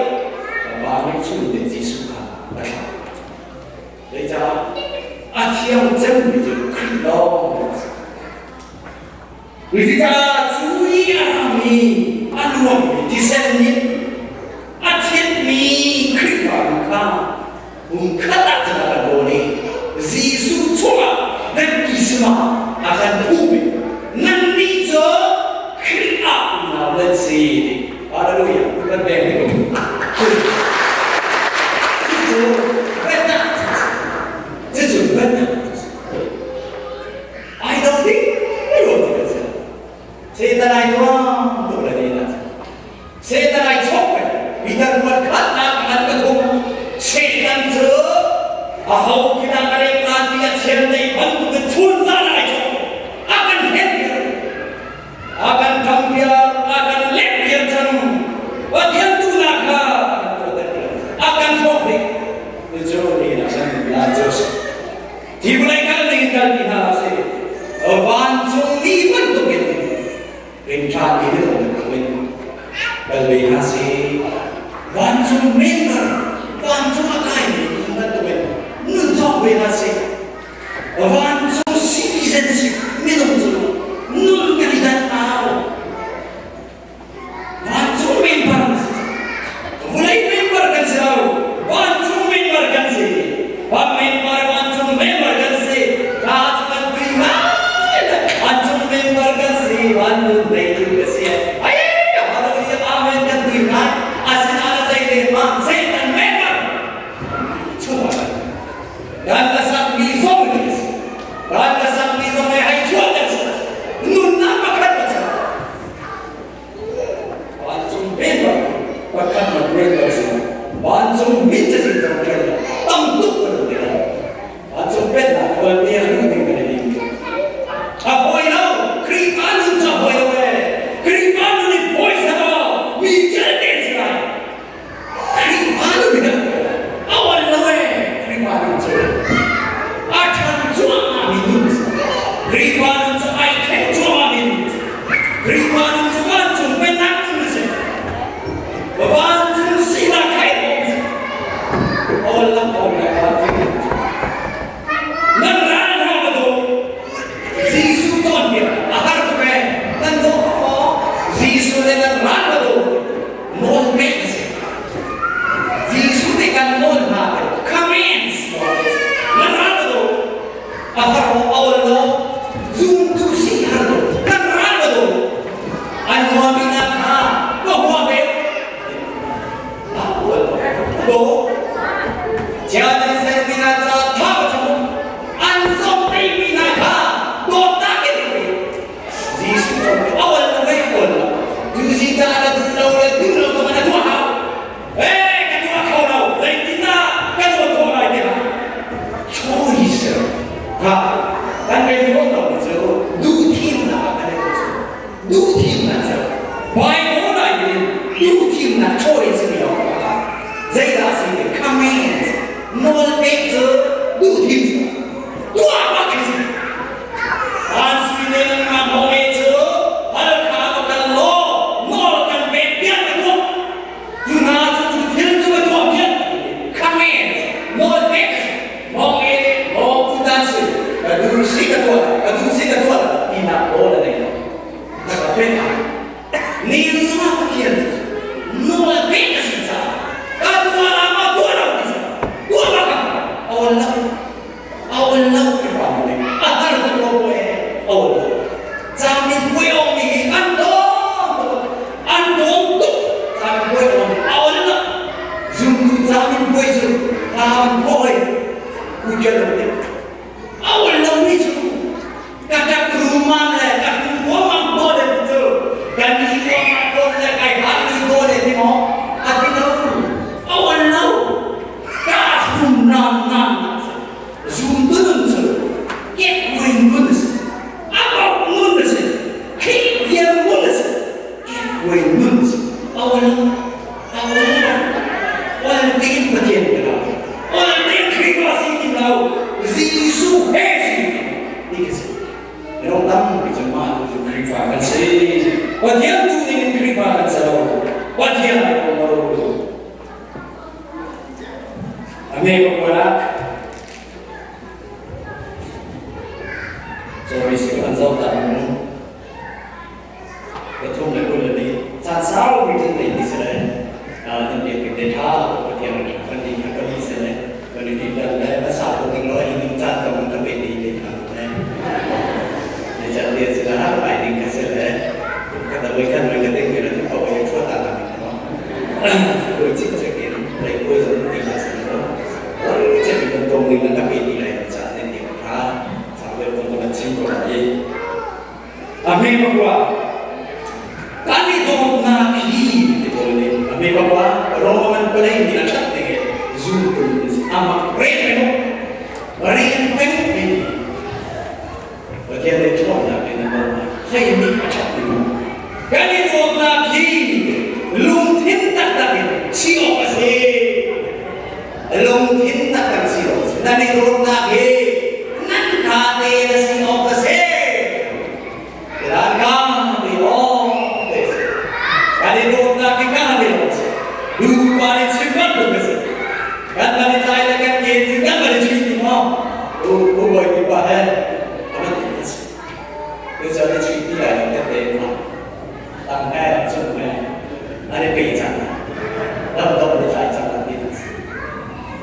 vanmi chung te Jesuh kha a thlah zeicah a thiang cemmi cu Khrih lawng Cuticah cu i a rami a luangmi thisen nih a thianhmi Khrihfabu kha hmunkhat ah cun a kan rawn i Jesuh chungah nan kisma a kan phuh i nannih cu Khrih ah unau nan si. Hallelujah. Kan pek ni ko. Cucu biatak cucu biatak Ai do ding ruang ti kan si. Satan ai nuam tuk le ni na. Satan ai chok ve. Peter ruat khat nak an ka thum. Satan cu a ho kina ka rem lan ti a thian dei bantuk in chun zan ai chok. A kan hen a kan tham piar, a kan lek piar cang. Pathian tu nak kha a kan hrawk ding. Cu ni na san la Joseph. Hi vawlei kal ding in kal ti hna sih. Vancung mi bantukin ring ṭha. Khrihfa nun cu ai thleng cuahmah mi nun a si. Khrihfa nun cu vancung pennak nun a si. Vancung sinak kha i bawm si. Awl lam awl le vancung nun cu. Nan ral hna ka daw. Jesuh cawnpiak a har tuk ee. Nan daw kho maw? Jesuh le nan ral ka daw. Nawl ngeih a si. Jesuh nih kan nawl hna commands nan ral ka daw. A har maw a ol lo? Zumtu si har lo. Kan ral ka daw. An huami hna kha ka hua ve. Duhthimnak cu Bible ah hin duhthimnak choice ti awk a zeidah a si ti command nawlpek cu duhthim si tuah bak khi si an sui le nangmah mawle cu Halkha va kal law nawl kan pek piak na tuah cu hna cu cu thil cu va tuah piak command nawlpek a si mawle maw putan si ka duh si ka tuah ka duh si ka tuah tinak nawl a nei lo na ka pek Ni zongah Pathian nawl pek a si caah ka tuah la ma tuah lo ti tuah bak ah a ol lo a ol lo ti ram le a har tuk lo e a ol lo camin puai ong mi hi an dawm tuk an dawm tuk camin puai ong a ol lo zumtu camin puai cu lam poi ku ṭial lo te a ol lo mi cu ka ṭap rumam le ka hrum huamang ko le cu kan ni huamang ko le kai hal ni ko le ti maw a ti lo a ol lo ka hrum nam nam zum tunun cu kek ruin nun a si a bok nun a si khih vial nun a si kek ruin nun a si a ol lo a ol lo ol tein Pathian ka lo ol tein Khrihfa si ti lo Jesuh he si ti ka si minung tampi cu mah cu Khrihfa kan si Pathian duh ning in Khrihfa kan si lo Pathian ai ko lo Ame ko wala Sorry si kan zau ta mu Pathum le kul le ni caan sau mi kan nei ti si le nan biak bik te tha Pathian kan ni kan kan si le kan ni dan le a sa ko ding lo hi ning caan tam kan pe ti te tha le ne chan dia si la ai ding ka se le ka da wei kan wei ka te ngi la tu ko ye chua ta na mi no ko chi che ke lai ko zo ti la se no che mi kan tong ding kan pe ti lai caan ne ti tha sa we ko ko chim ko lai A hme pakua kan i dawtnak hi ti pawl nih a hme pakua Roman palei nih a ṭhat ning in zultu an si. Amak reng peng reng peng mi Pathian nih ṭhawnnak in a dawtnak hlei nih a ṭhat ning kan i dawtnak hi lungthin taktak in si awk a si. Lungthin taktak si awk a si. Nan i dawtnak hi nan ṭha tein a si awk a si. Kan ka ti awk te si. Kan i dawtnak hi ka ti awk si. Dupa nih chim bantuk a si. Kan van i tlai le kan ke cu kan van i chuih ti maw? U u bawi pa he a bantuk a si. Tuchan i chuih ti lai lo kan te ma. Tang he cung he an i pe cang. Lam dong an i tlai cang ti a si.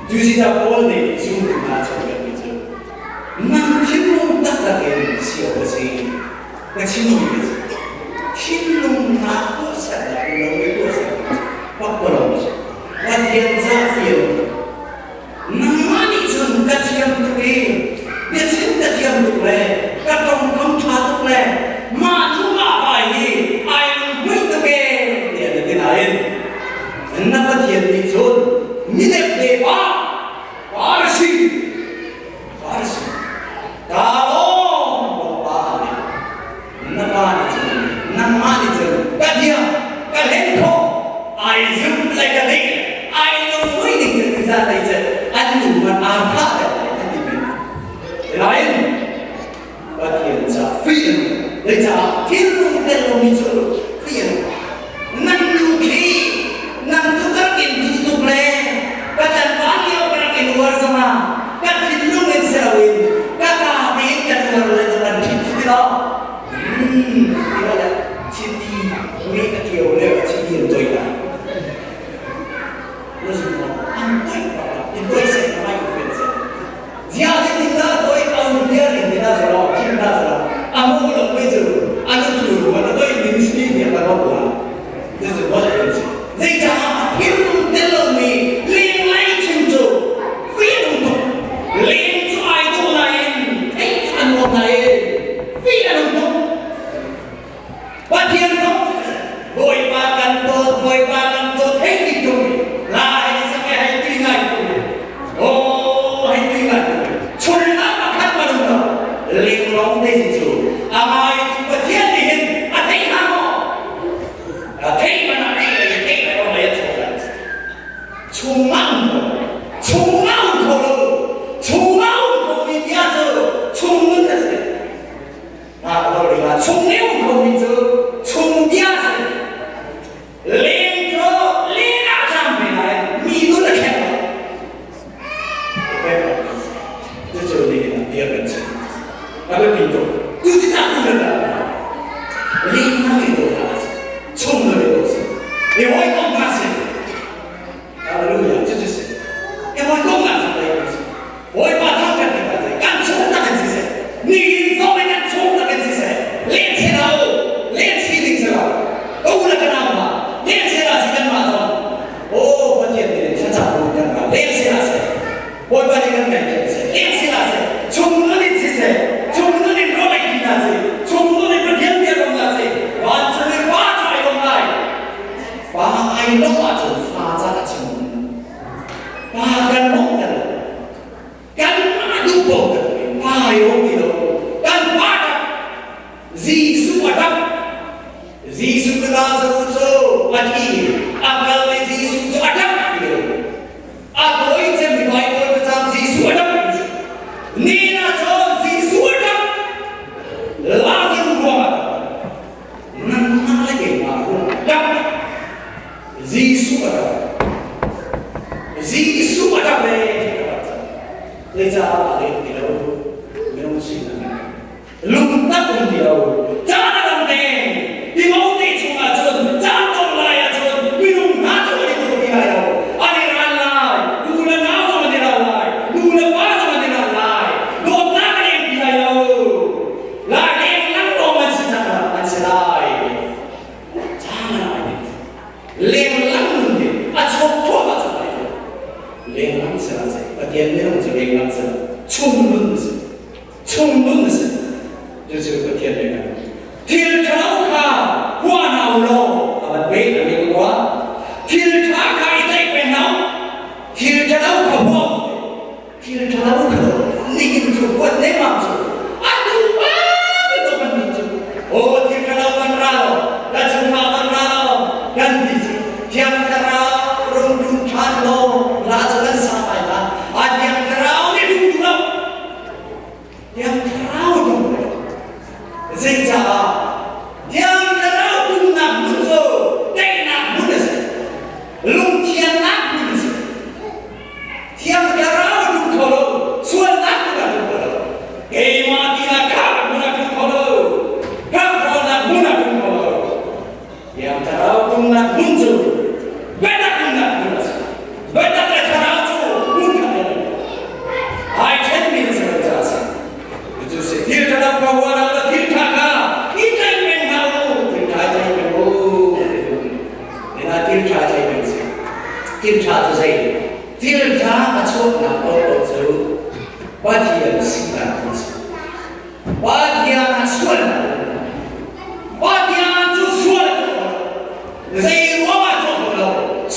Cusi ca Paul nih zumtu hna cawnpiakmi cu nan thinlung taktak in si awk a si. Ka chimmi hi cu thinlung naa tuahsernak in lo i tuahsernak cu pakpalawng a si. Pathian ca fial nangmah nih cun ka thiam tuk i biachim ka thiam tuk le ka tongkam ṭha tuk le mah cu mah pa hi ai lunghmuih tuk ee tiah na ti nain Na Pathian nih cun midepde pa Farasi Farasi ka lawm pa nih na pa nih cun nangmah nih cun ka thiam ka hlen khawh ai zum le ka dik ai lungmui ning cun ti zat lei cun an nu man aa thah le an ti men nain Pathian Free Zeicah thinlung tel lomi cu free an Nan nu khi nang cu ka rak in duh tuk le ka tlangval lio ka rak in uar zongah ka thinlung in si loin ka kaa tein kan uar le cu kan ṭhit cu ti lo. Hmm, ti lo le chiti mi a kio le chiti an toih lai. Na zum maw? An toih bak la. In toih seh, na mai fen seh. Ziah zeitin dah toih au bia in ti dah zalo, chim dah zalo. A mu lo mi cu an thu ru an toih ning si tiah ka ruat la. This is what it is. Zeicah thinlung tel lomi lenglei chim cu fih a nung tuk. Leng cu ai dawh nain theih cu a nuam nain fih a nung tuk. Pathian zong Bawipa kan dawt, Bawipa kan dawt hei ti tung la hei sak e hei ti ngai tung oh hei ti ngai tung chunnak pakhat man um lo lenglong te si cu a ngai tu Pathian nih hin a thei hnga maw a thei man ah thei lei thei le lei a chuak lai chungah um kho chungah um kho lo chungah um kho mi bia cu chung nun a si Chung i um khomi cu chung bia si. Leng cu leng ah cang ve lai mi nun a khen lo. Cucu nihin ah bia kan chim. A biapi tuk. Tu ci tak tu na leng na ngi to hna chung na ngi to si. I hawikom hna si. Hallelujah. Cucu si. I hawikom hna si. Bawipa thangṭhat ti kan kan chung tak in siseh, nihin zong in kan chung tak in siseh, len si lo, len si ding si lo, ka u le ka nau hna, len si la si kanmah zong, oh Pathian nih thlacam bu kan ra, len si la seh, Bawipa nih kan ngaihthiam seh, len si la seh, chung nun in siseh, chung nun in rawl ei ti hna sih, chung nun in Pathian bia rom hna sih, vancung in pa cu ai lawm lai, pa ai lawmh ahcun fa ca a chim. Pa kan mawh kan lo. Kanmah duh ko kan pa yo ti lo. Kan pa ṭap. Jesuh a ṭap. Jesuh cu Lazarus cu a thi. A kal i Jesuh cu a ṭap ti lo. A dawi cemmi Bible cu cang Jesuh a ṭap. Ni na cun Jesuh a ṭap. Lazarus ruangah nangmah le keimah ruangah ṭap. Jesuh a ṭap. Jesuh a ṭap ee ka ṭap cang. Zeicah a leng ti lo minung sinak lungtak um ti lo caan a dang te Timote chungah cun caan dong lai ahcun minung hna cu an i daw ti lai lo an i ral lai nu le nau zong an i ral lai nu le pa zong an i ral lai dawtnak an eng ti lai lo lai leng lang lawng an si cang an si lai Lenglang nun hi a chuak thuahmah cang lai cu. Lenglang si la si. Pathian minung cu lenglang si la. Chung nun si. Chung nun si. Cucu Pathian nih kan thil ṭhalo kha hua hna u law a van pe a mi hua. Thil ṭha kha i tlaih peng hna u. Thil ṭhalo kha hua thil ṭhalo kha nihin cu huat lengmang cu a duh bantuk kan ti cu aw thil ṭhalo kan ra lo ka chungah kan ra lo kan ti cu thiang thlarau rung ṭum ṭhan law la cu kan sa lai la a thiang thlarau nih ṭum duh lo thiang thlarau ṭum zeicaah thiang thlarau ṭumnak hmun cu teinak hmun a si lungthiannak hmun a si Thiang Thlarau a ṭum kho lo, sualnak hmun a ṭum kho lo. Keimah tiah kha hmun a ṭum kho lo, hlauhthawnnak hmun a ṭum kho lo. Thiang Thlarau ṭumnak hmun cu biatak umnak hmun a si. Biatak le Thlarau cu hmun khat an um. Ai ṭhenmi an si lo caah a si. Cucu si thil ṭhalo kha huat ah thil ṭha kha i tlaih peng hna u, thil ṭha i tlaih peng u. Nina thil ṭha zei kan si? Thil ṭha cu zei? Thil ṭha a chuaknak paohpaoh cu Pathian sinak an si. Pathian ah sualnak Pathian cu sual a tuah lo. Zei ruangah tuah lo?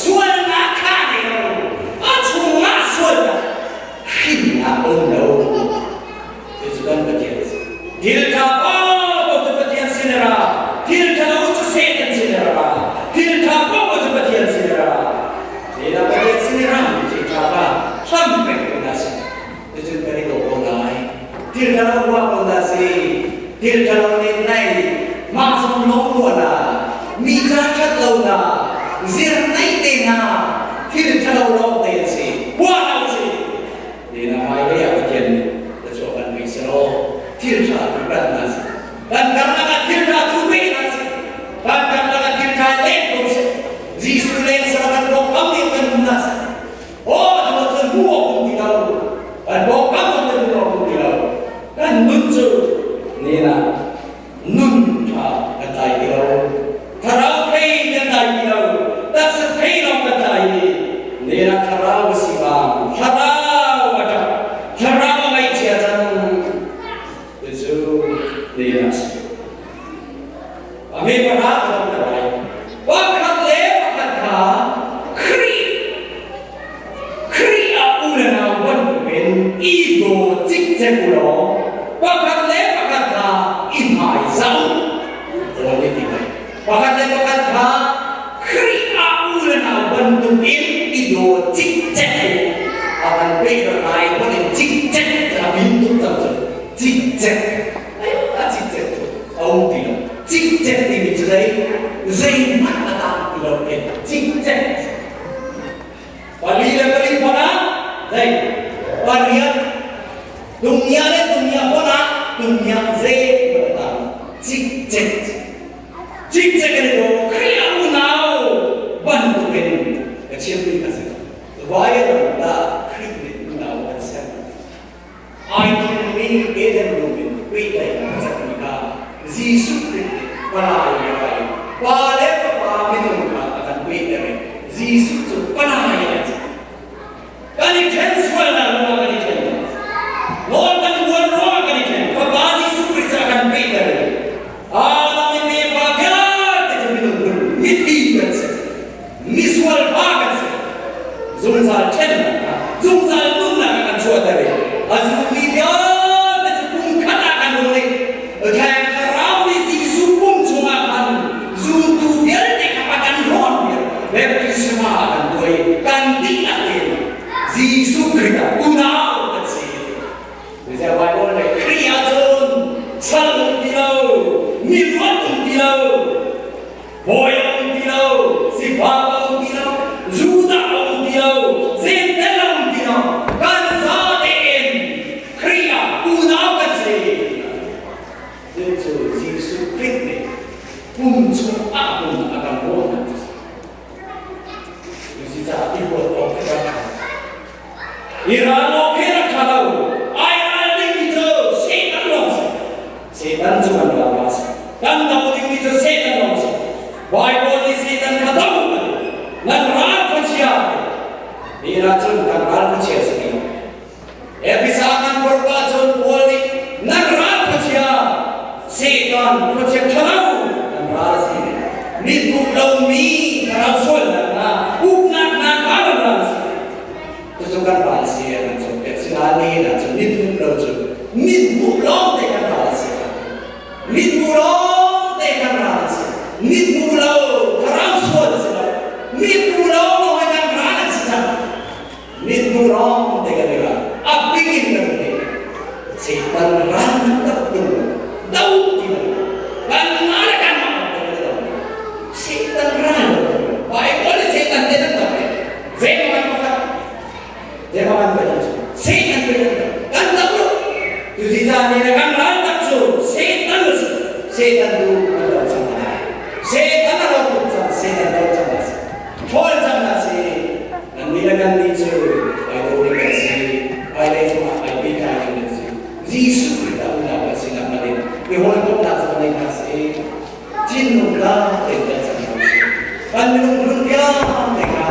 Sualnak kha nei lo. A chungah sualnak hrinnak a um lo. Cucu kan Pathian a si. Thil ṭha paohpaoh cu Pathian sin a ra. Thil ṭhalo cu Satan sin a ra. Thil ṭha paohpaoh cu Pathian sin a ra. Zeidah Pathian sin i rami thil ṭha kha hlam peng ko hna sih. Cucun kan i daw ko lai. Thil ṭhalo nih nai mah zong lawng na, mi ca ṭhat lo na, zir nei te hna, thil ṭhalo lawng te an si. Huah lo si. Ni na hmailei ah Pathian nih thluachuah kan pe selaw thil ṭha tu kan hna si. Kan karlak ah thil ṭha tu pe hna si. Kan karlak ah thil ṭha leng ko seh. Jesuh leng selaw kan pawngkam nih kan um hna seh. Aw tu cun hmuh awk um ti lo. Kan pawngkam zong kan hmuh awk um ti lo. Kan nun cu ni ah nun ṭha kan tlai ti lo. Thlarau thei kan tlai ti lo. Taksa thei lawng kan tlai i ni ah thlarau a si bang thlarau a ṭap. Thlarau a ngaihchia cang. Cucu ni ah a si. A mi pahra ka dong lai. Pakhat le pakhat kha Khrih Khrih ah u le nau bantukin i daw cikcek u law pakhat le pakhat kha i hmaizah u. Paul nih ti lai. Pakhat le pakhat kha Khrih ah u le nau bantukin i daw cikcek u. A kan pek lai pawl in cikcek a min tuk cang cu. Cikcek. A cikcek cu a um ti lo. Cikcek timi cu zei zeihmanh a tang ti lo in cikcek. Pali le pali hmanh ah zei pariat tungnia le tungnia hmanh ah tungnia zeihmanh a tang cikcek. Cikcek in ko Khrih a unau bantukin ka chimmi kha si. Vailam dah Khrih nih unau kan ser. Ai thimmi Eden dum in pehtlaihnak a cakmi kha Jesuh Khrih nih palai a kai. Pa le Fapa minung kha a kan pehter i Jesuh cu palai a si. Kan i ṭhen sualnak ruangah kan i ṭhen. Nawl kan buan ruangah kan i ṭhen. Fapa Jesuh Khrih cu a kan pehter i Adam in Eva vialte cu minung phun mithi kan si. Misual fa kan si. Zungzal ṭhennak kha zungzal nunnak ah kan chuahter i a zummi vialte cu pumkhat ah kan rung i Thiang Thlarau nih Jesuh pum chungah khan zultu vialte kha a kan hlawn piak. Baptisma a kan tuah i kan dihlak in Jesuh Khrih ah unau kan si. Zeicah Baibal nih Khrih ahcun sal um ti lo, mi ruat um ti lo, bawi a um ti lo, sifak a um ti lo, Judah a um ti lo, Jentail a um ti lo, kan zate in Khrih ah unau kan si. Cucu Jesuh Khrih nih pum chung ah pum a kan rawlnak a si. Cucaah i huat awk a rak ṭha. I ral awk hi rak ṭha lo. Ai ral dingmi cu Satan lawng si. Satan cu kan ral a si. Kan do dingmi cu Satan lawng si. Baibal nih Satan kha do a ti. Nan ral khuachia a ti. Ni ah cun kan ral khuachia si ti lo. Efesa kan porh ahcun Paul nih nan ral khuachia Satan khuachia ṭhalo nan ral a si. Mit hmuh lomi thlarau sualnak hna uknak hna kha nan ral a si. Cucu kan ral a si an cawnpiak. Sinain nihin ahcun mit hmuh lo cu mit hmuh lawngte kan ral a si. Mit hmuh lawngte kan ral a si. Mit hmuh lo thlarau sual a si lo. Mit hmuh lo lawng kan ral an si cang. Mithmuh lawng te kan i ral. A bing in kan um Satan ral tak tung do ti lo. Kan mah le kan mah kan i do. Satan ral Bible le Satan te nan do. Zei man pakhat. Zei man kan Satan te nan do. Kan do lo. Tu si ca ni le kan ral tak cu Satan si. Satan tu kan do cang lai. Satan a ro tuk cang. Satan do cang lai. Ṭhawl cang hna sih. Nannih le kannih cu Bible ning kan si, hmailei zongah ai pehtlai ding kan si. Jesuh Khrih dah unau kan sinak hmanh in i hawikomhnak zong nei hna sih. Thinlung tlang tein kan cang hna usih. Kan minung hlun vialte kha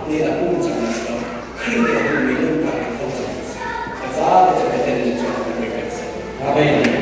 ni a pum cang hna sih law Khrih nih a duhmi nunnak in tho cang hna sih. A ca te cu Pathian nih cun kan pek peng sih. Amen.